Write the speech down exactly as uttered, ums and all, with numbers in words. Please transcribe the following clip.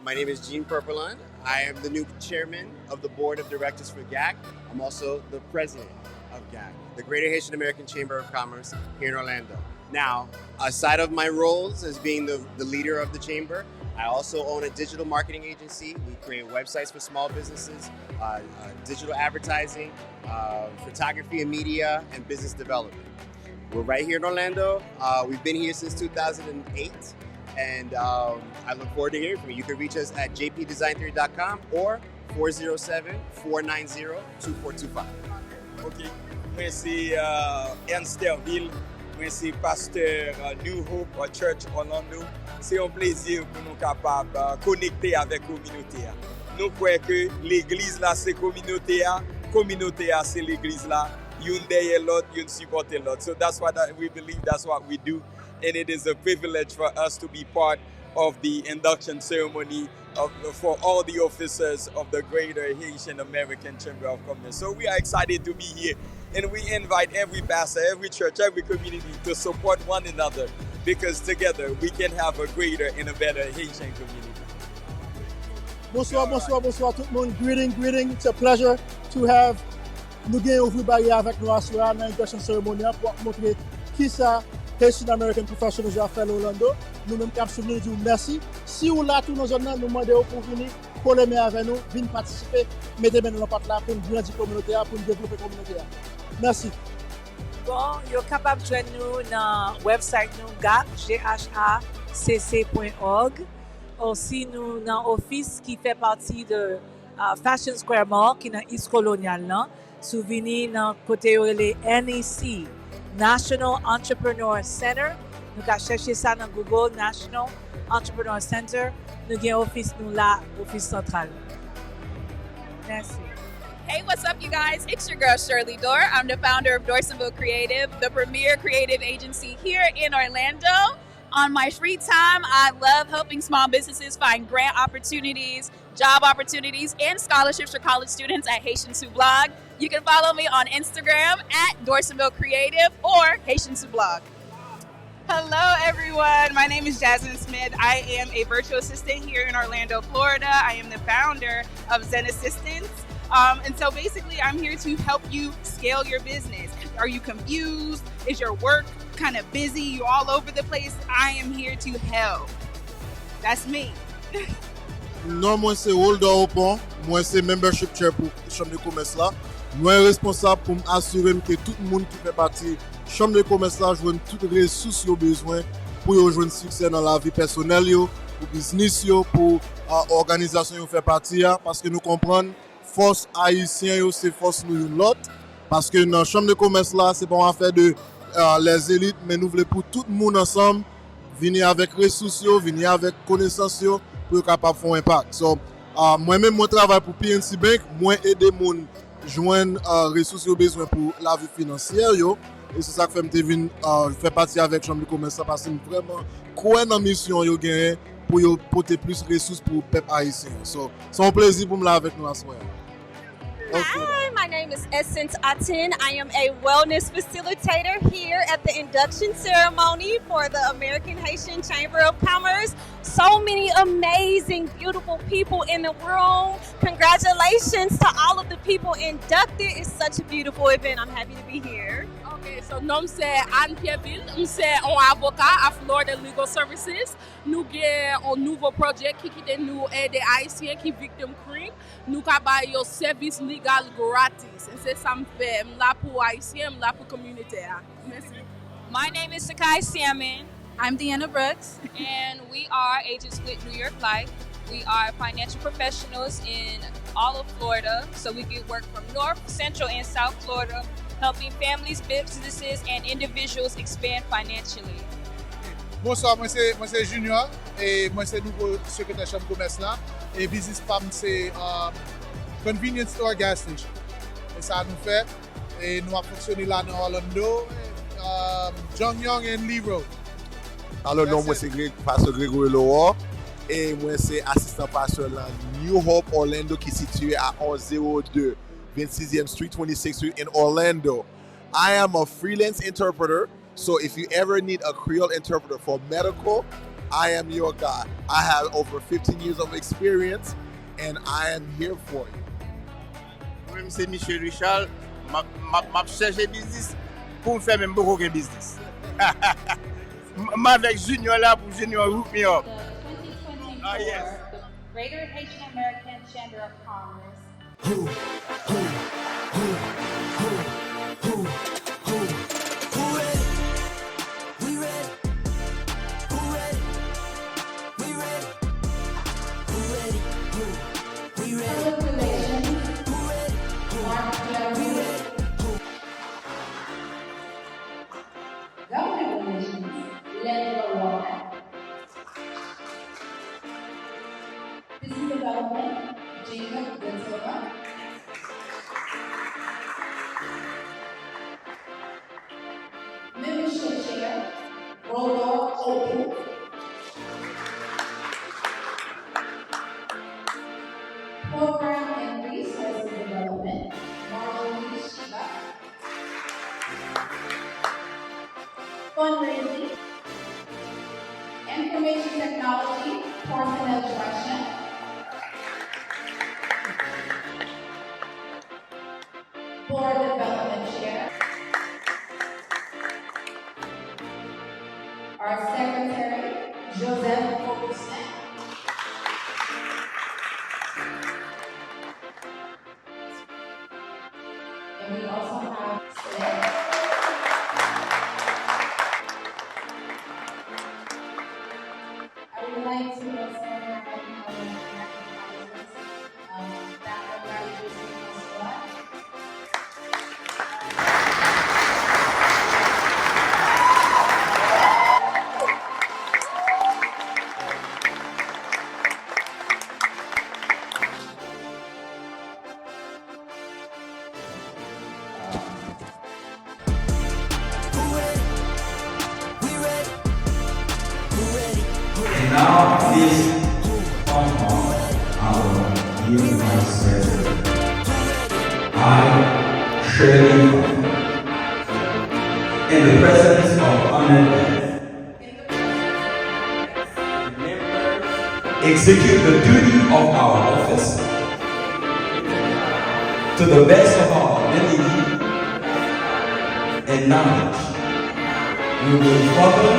My name is Gene Purpelon. I am the new chairman of the board of directors for gac. I'm also the president of gac, the Greater Haitian American Chamber of Commerce here in Orlando. Now, aside of my roles as being the, the leader of the chamber, I also own a digital marketing agency. We create websites for small businesses, uh, uh, digital advertising, uh, photography and media, and business development. We're right here in Orlando. Uh, we've been here since two thousand eight, and um, I look forward to hearing from you. You can reach us at J P design theory dot com or four zero seven, four nine zero, two four two five. Ok. Mwen se uh, Ernst Terville. Mwen se pastè uh, New Hope uh, Church Orlando. Se yon plezi pou nou kapab uh, konekte avèk kominote a. Nou kwè ke legliz la se kominote a, kominote a se legliz la. Youn dèyè lòt, youn sipòte lòt. So that's what we believe, that's what we do. And it is a privilege for us to be part of the induction ceremony of, for all the officers of the Greater Haitian American Chamber of Commerce. So we are excited to be here. And we invite every pastor, every church, every community to support one another because together we can have a greater and a better Haitian community. Bonsoir, bonsoir, bonsoir tout moun. Greeting, greeting. It's a pleasure to have nou gen ouvri baryè avèk nou aswè a nan induction ceremony an pou ap montre kisa Haitian American Professionals ap fè nan Orlando. Nou menm k ap swiv nou di w mèsi. Si w la tou nan zòn nan, nou mande w pou w vini kole men avè nou, vin patisipe, mete men nou nan pat la pou n grandi kominote a, pou n devlope kominote a. Mèsi. Bon, yo kapab jwenn nou nan website nou gac, G H A C C point org. Osi nou nan ofis ki fè pati de uh, Fashion Square Mall ki nan East Colonial nan. Si w vini nan kote yo rele N E C, National Entrepreneur Center, nou ka chèche sa nan Google, National Entrepreneur Center. Nou gen ofis nou la, ofis santral. Mèsi. Hey, what's up, you guys? It's your girl Shirley Dore. I'm the founder of Dorsonville Creative, the premier creative agency here in Orlando. On my free time, I love helping small businesses find grant opportunities, job opportunities, and scholarships for college students at Haitians Who Blog. You can follow me on Instagram at Dorsonville Creative or Haitians Who Blog. Hello, everyone. My name is Jasmine Smith. I am a virtual assistant here in Orlando, Florida. I am the founder of Zen Assistance. Um, and so basically, I'm here to help you scale your business. Are you confused? Is your work kind of busy? You all over the place? I am here to help. That's me. Non mwen se Roldor Opon, mwen se membership chair pou chanm de komès la. Mwen responsab pou m asire m ke tout moun ki fè pati chanm de komès la jwenn tout resous yo bezwen pou yo jwenn siksè nan lavi pèsonèl yo, pou biznis yo, pou òganizasyon yo fè pati a, paske nou konprann fòs ayisyen yo se fòs nou youn lòt, paske nan chanm de komès la se pa yon afè de lèzelit, men nou vle pou tout moun ansanm vini avèk resous yo, vini avèk konesans yo pou yo kapab fè yon enpak. So, mwen menm mwen travay pou P N C Bank, mwen ede moun jwenn resous yo bezwen pou lavi finansyè yo, e se sa k fè m te vin fè pati avèk chanm de komès la, paske m vrèman kwè nan misyon yo genyen pou yo pote plis resous pou pèp ayisyen an. So, se yon plezi pou m la avèk nou aswè a. Hi, my name is Essence Atin. I am a wellness facilitator here at the induction ceremony for the American Haitian Chamber of Commerce. So many amazing, beautiful people in the room. Congratulations to all of the people inducted. It's such a beautiful event. I'm happy to be here. Ok, so non m se Anne Pierreville, m se yon avoka a Florida Legal Services. Nou gen yon nouvo project ki kite nou ede Ayisyen ki viktim krim. Nou ka ba yo sèvis legal gratis. E se sa m fè. M la pou Ayisyen, m la pou kominote a. Mèsi. My name is Sakai Salmon. I'm Deanna Brooks. And we are agents with New York Life. We are financial professionals in all of Florida. So we get work from North, Central, and South Florida, helping families, businesses, and individuals expand financially. Bonswa, mwen se mwen se Junior e mwen se nouvo sekretè chanm komès la. E biznis pa m se um, convenience store, gas station. E sa nou fè. E nou ap fonksyone la nan Orlando, um, Junction and Lee Road. Alo, non mwen se Greg, Pastor Gregory Laurent e mwen se asistan pastè nan New Hope Orlando ki sitiye a onz zewo de Vennsizyèm Street, Twenty-sixth Street in Orlando. I am a freelance interpreter, so if you ever need a Creole interpreter for medical, I am your guy. I have over fifteen years of experience, and I am here for you. Mwen menm se Michel Richard, m ap, m ap, m ap chèche biznis pou m fè, men m poko gen biznis. M, m avèk Junior la pou Junior hook me up. Ah, yes. Greater Haitian American Chamber of Commerce. Who, who, who, who, who, who, who ready? We ready. Who ready? We ready. Who ready? Who? We ready. Public relations, Who ready? Who? Mark We ready. Who? Government relations, Leandro Walker. Business development, Jacob Da Silva. Membership chair, Rodolphe Opou. Program and resources development, Marjorie Shiba. Fundraising, Information Technology, Porcelain Direction, Board Development Chair, our Secretary, Joseph Augustin. And we also have Celeste. I would like to also have our American colleagues, um, Doctor Marie-Josée François. And now, please come on, our dear Vice President. I, Shirley Funk, in the presence of honored guests, execute the duty of our office to the best of our ability and knowledge. We will further